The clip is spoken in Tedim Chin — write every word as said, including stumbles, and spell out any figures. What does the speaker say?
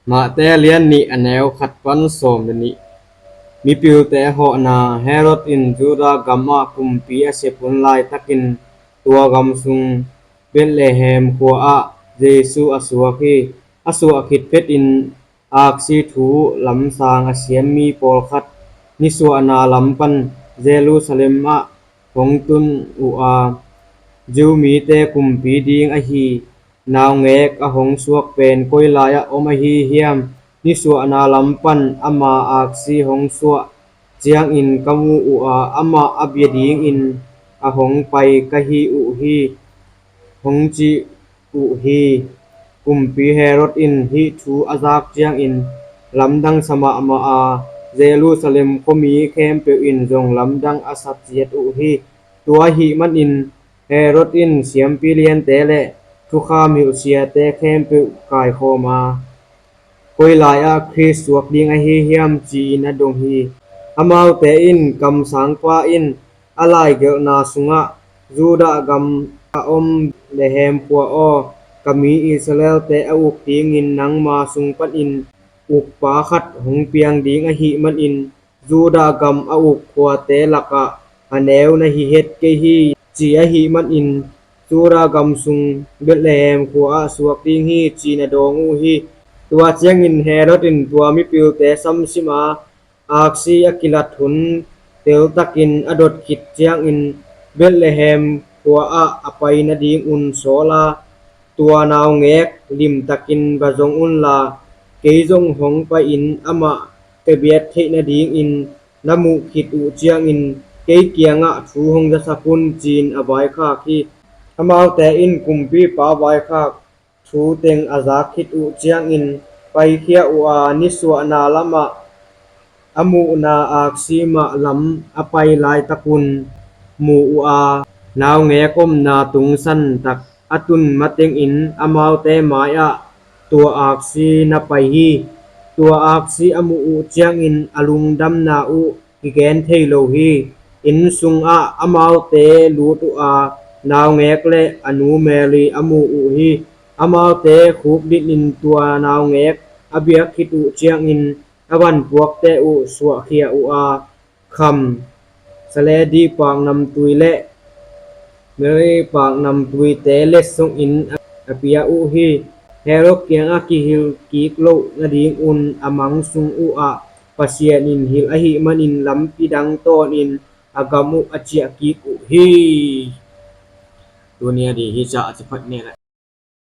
Mate lian nih, a neu khat pan sawm le nih. Mipilte hawhna. Herod in Judah gamah kumpi a sep hun laitakin tua gam sung Bethlehem khua-ah Jesu a suak hi. A suah khit phetin aksi thu lamsang a siam mi pawlkhat nisuahna lam pan Jerusalem ah hong tun uh a, Jew mite kumpi ding ahi naungek a hong suak pen koi lai-ah om ahi hiam? Nisuahna lam pan ama aksi hong suah ciangin ka mu uh a, amah a bia dingin a hong pai ka hi uh hi, hong ci uh hi. Kumpi Herod in hih thu a zak ciangin lamdang sa mahmah a, Jerusalem khuami khempeuh in zong lamdang a sa ciat uh hi. Tua ahih manin Herod in siampi liante le thukham hilh siate khempeuh kaikhawm a, koi lai-ah Khrist suak ding ahi hiam, ci-in a dong hi. Amaute in, kamsangpa in a laigelhna sungah, Judah gam a om Bethlehem khua aw, ka mi Israelte a uk dingin nangma sung panin ukpa khat hong piang ding ahih manin Judah gam a uk khuate lakah a neu na hi het kei hi, ci ahih manin Judah gam sung Bethlehem khua-ah suak ding hi, ci-in a dawng uh hi. Tua ciangin Herod in tua mipilte samsim a, aksi a kilat hun teltakin a dot khit ciangin Bethlehem khua-ah a pai nadingun sawl a, tua naungek limtakin va zong unla, kei zong hong pai-in amah ka biak theih nadingin na muh khit uh ciangin kei kiangah thu hong zasak un, ci-in a vaikhak hi. Amaute in kumpipa vaikhak thu teng a zak khit uh ciangin paikhia uh a, nisuahna lamah a muhna aksi mah lam a pai laitakun mu uh a, naungek omna tungsan tak a tun matengin amaute mai-ah tua aksi na pai hi. Tua aksi a muh uh ciangin a lungdamna uh kigen thei lo hi. Inn sungah amaute lut uh a, naungek le a nu Mary a mu uh hi. Amaute khukdinin tua naungek a biak khit uh ciangin a vanpuakte uh suahkhia uh a, kham, saledi paknamtui le myrrh paknamtuite letsongin a pia uh hi. Herod kiangah kihilh kik loh nadingun a mang sung uh ah Pasian in hilh ahih manin lampi dang tawnin a gam uh a ciah kik uh hi. Tuni a di hi ca a ci phat nena.